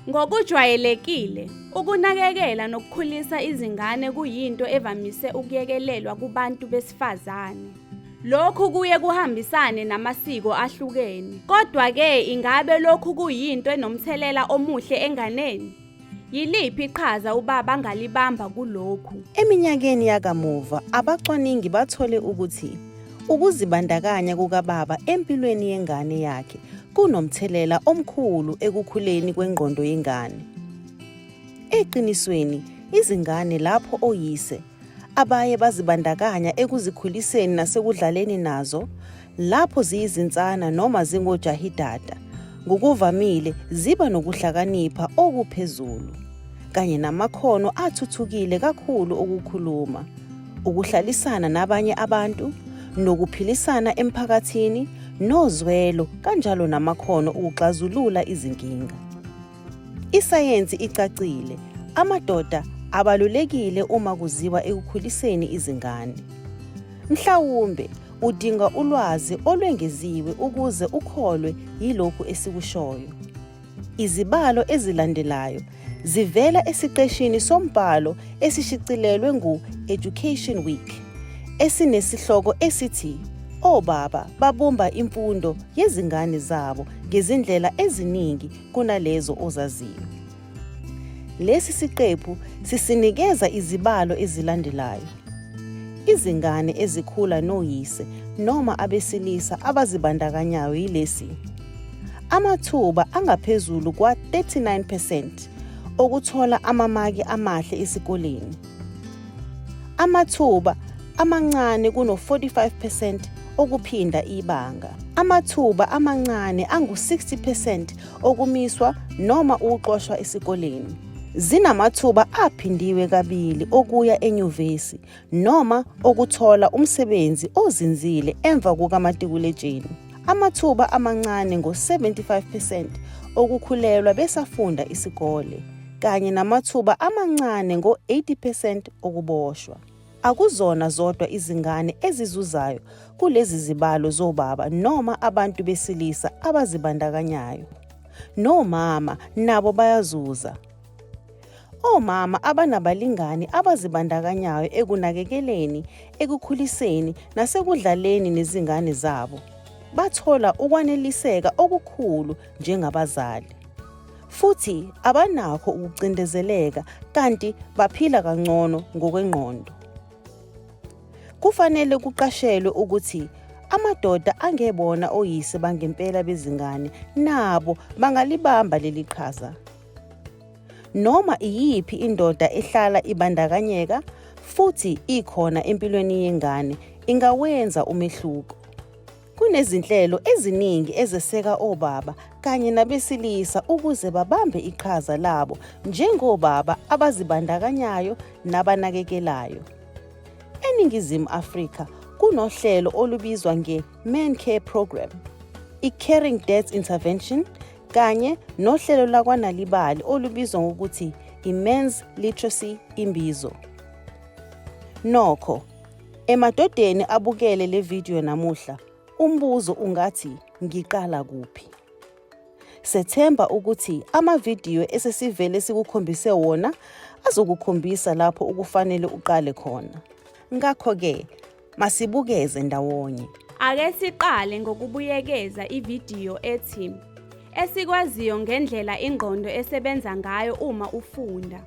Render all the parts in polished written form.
Ngokujwayelekile, ukunakekela nokukhulisa izingane kuyinto evamise ukuyekelelwa kubantu besifazane. Lokhu kuye kuhambisane namasiko ahlukene. Kodwa-ke ingabe lokhu kuyinto enomthelela omuhle enganeni? Yiliphi iqhaza ubaba angalibamba kulokhu? Eminyakeni yakamuva, abacwaningi bathole ukuthi ukuzibandakanya kukababa empilweni yengane yakhe kunomthelela omkhulu ekukhuleni kwengqondo yengane. Eqinisweni, izingane lapho oyise abaye bazibandakanya ekuzikhuliseni nasekudlaleni nazo lapho ziyizinsana noma zingojahidada, ngokuvamile ziba nokuhlakanipha okuphezulu kanye namakhono athuthukile kakhulu okukhuluma, ukuhlalisana nabanye abantu, nokuphilisana emphakathini, nozwelo kanjalo namakhono okuxazulula izinkinga. Isayensi icacile, amadoda abalulekile uma kuziwa ekukhuliseni izingane. Mhlawumbe udinga ulwazi olwengeziwe ukuze ukholwe yilokhu esikushoyo. Izibalo ezilandelayo zivela esiqeshini sombhalo esishicilelwe ngu-Education Week esinesihloko esithi Obaba babumba imfundo yezingane zabo ngezindlela eziningi kunalezo ozaziyo. Lesi siqephu sisinikeza izibalo ezilandelayo. Izingane ezikhula noyise noma abesilisa abazibandakanyayo yilesi. Amathuba angaphezulu kwa-39 percent okuthola amamaki amahle esikoleni. Amathuba amancane kuno-45 percent okuphinda ibanga. Amathuba amancane angu-60 percent okumiswa noma ukuxoshwa esikoleni. Zinamathuba aphindiwe kabili okuya enyuvesi noma okuthola umsebenzi ozinzile emva kukamatikuletsheni. Amathuba amancane ngo-75 percent okukhulelwa besafunda isikole kanye namathuba amancane ngo-80 percent okuboshwa. Akuzona zodwa izingane ezizuzayo kulezi zibalo zobaba noma abantu besilisa abazibandakanyayo. Nomama nabo bayazuza. Omama abanabalingani abazibandakanyayo ekunakekeleni, ekukhuliseni nasekudlaleni nezingane zabo bathola ukwaneliseka okukhulu njengabazali. Futhi abanakho ukucindezeleka kanti baphila kangcono ngokwengqondo. Kufanele kuqashelwe ukuthi amadoda angebona oyise bangempela bezingane nabo bangalibamba leli qhaza. Noma iyiphi indoda ehlala ibandakanyeka futhi ikhona empilweni yengane ingawenza umehluko. Kunezinhlelo eziningi ezeseka obaba kanye nabesilisa ukuze babambe iqhaza labo njengobaba abazibandakanyayo nabanakekelayo. ENingizimu Afrika kunohlelo olubizwa nge-Men Care Programme, i-Caring Dads Intervention kanye nohlelo lakwaNalibali olubizwa ngokuthi i-Men's Literacy Imbizo. Nokho, Emadodeni abukele le vidiyo namuhla, umbuzo ungathi ngiqala kuphi? Sethemba ukuthi amavidiyo esesivele sikukhombise wona azokukhombisa lapho ukufanele uqale khona. Ngakho-ke, masibukeze ndawonye. Ake siqale ngokubuyekeza ividiyo ethi Esikwaziyo ngendlela ingqondo esebenza ngayo uma ufunda.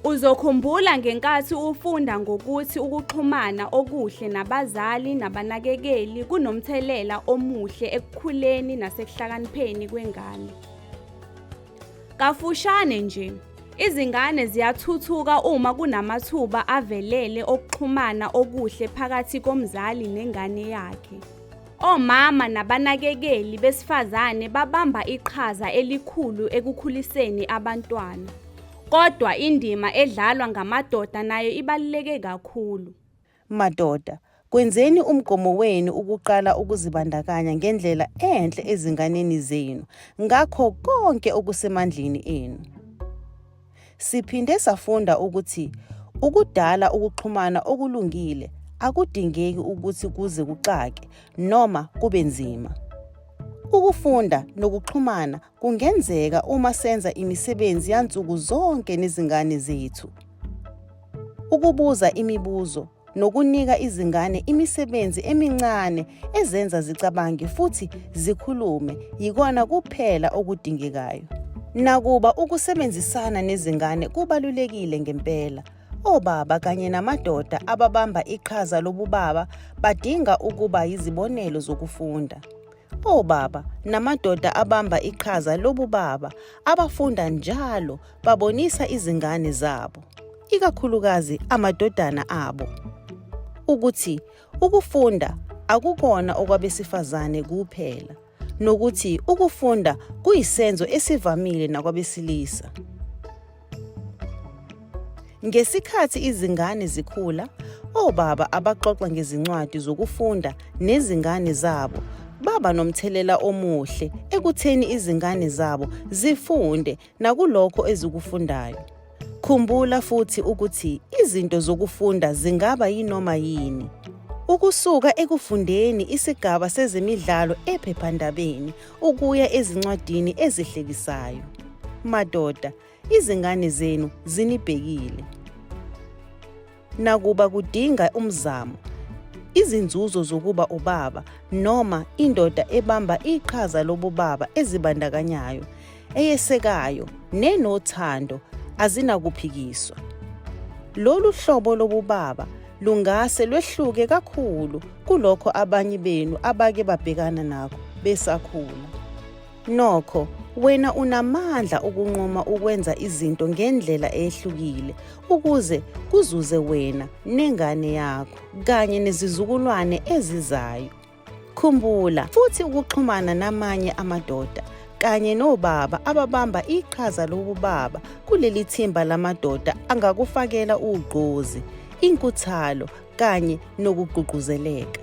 Uzokhumbula ngenkathi ufunda ngokuthi ukuxhumana okuhle nabazali nabanakekeli kunomthelela omuhle ekukhuleni nasekuhlakanipheni kwengane. Kafushane nje, izingane ziyathuthuka uma kunamathuba avelele okuxhumana okuhle phakathi komzali nengane yakhe. Omama nabanakekeli besifazane babamba iqhaza elikhulu ekukhuliseni abantwana. Kodwa indima edlalwa ngamadoda nayo ibaluleke kakhulu. Madoda, kwenzeni umgomo wenu ukuqala ukuzibandakanya ngendlela enhle ezinganeni zenu ngakho konke okusemandleni enu. Siphinde safunda ukuthi ukudala ukuxhumana okulungile akudingeki ukuthi kuze kuxake noma kube nzima. Ukufunda nokuxhumana kungenzeka uma senza imisebenzi yansuku zonke nezingane zethu. Ukubuza imibuzo nokunika izingane imisebenzi emincane ezenza zicabange futhi zikhulume yikona kuphela okudingekayo. Nakuba ukusebenzisana nezingane kubalulekile ngempela, obaba kanye namadoda ababamba iqhaza lobubaba badinga ukuba yizibonelo zokufunda. Obaba namadoda abamba iqhaza lobubaba abafunda njalo babonisa izingane zabo, ikakhulukazi amadodana abo, ukuthi ukufunda akukona okwabesifazane kuphela nokuthi ukufunda kuyisenzo esivamile nakwabesilisa. Ngesikhathi izingane zikhula, obaba abaxoxa ngezincwadi zokufunda nezingane zabo baba nomthelela omuhle ekutheni izingane zabo zifunde nakulokho ezikufundayo. Khumbula futhi ukuthi izinto zokufunda zingaba yinoma yini. Ukusuka ekufundeni isigaba sezemidlalo ephephandabeni ukuya ezincwadini ezihlekisayo. Madoda, izingane zenu zinibhekile. Nakuba kudinga umzamo, izinzuzo zokuba ubaba noma indoda ebamba iqhaza lobubaba ezibandakanyayo, eyesekayo nenothando azinakuphikiswa. Lolu hlobo lobubaba lungase lwehluke kakhulu kulokho abanye benu abake babhekana nakho besakhula. Nokho, wena unamandla okunquma ukwenza izinto ngendlela eyehlukile ukuze kuzuze wena nengane yakho kanye nezizukulwane ezizayo. Khumbula futhi ukuxhumana namanye amadoda kanye nobaba ababamba iqhaza lobubaba kuleli thimba lamadoda angakufakela ugqozi, inkuthalo kanye nokugqugquzeleka.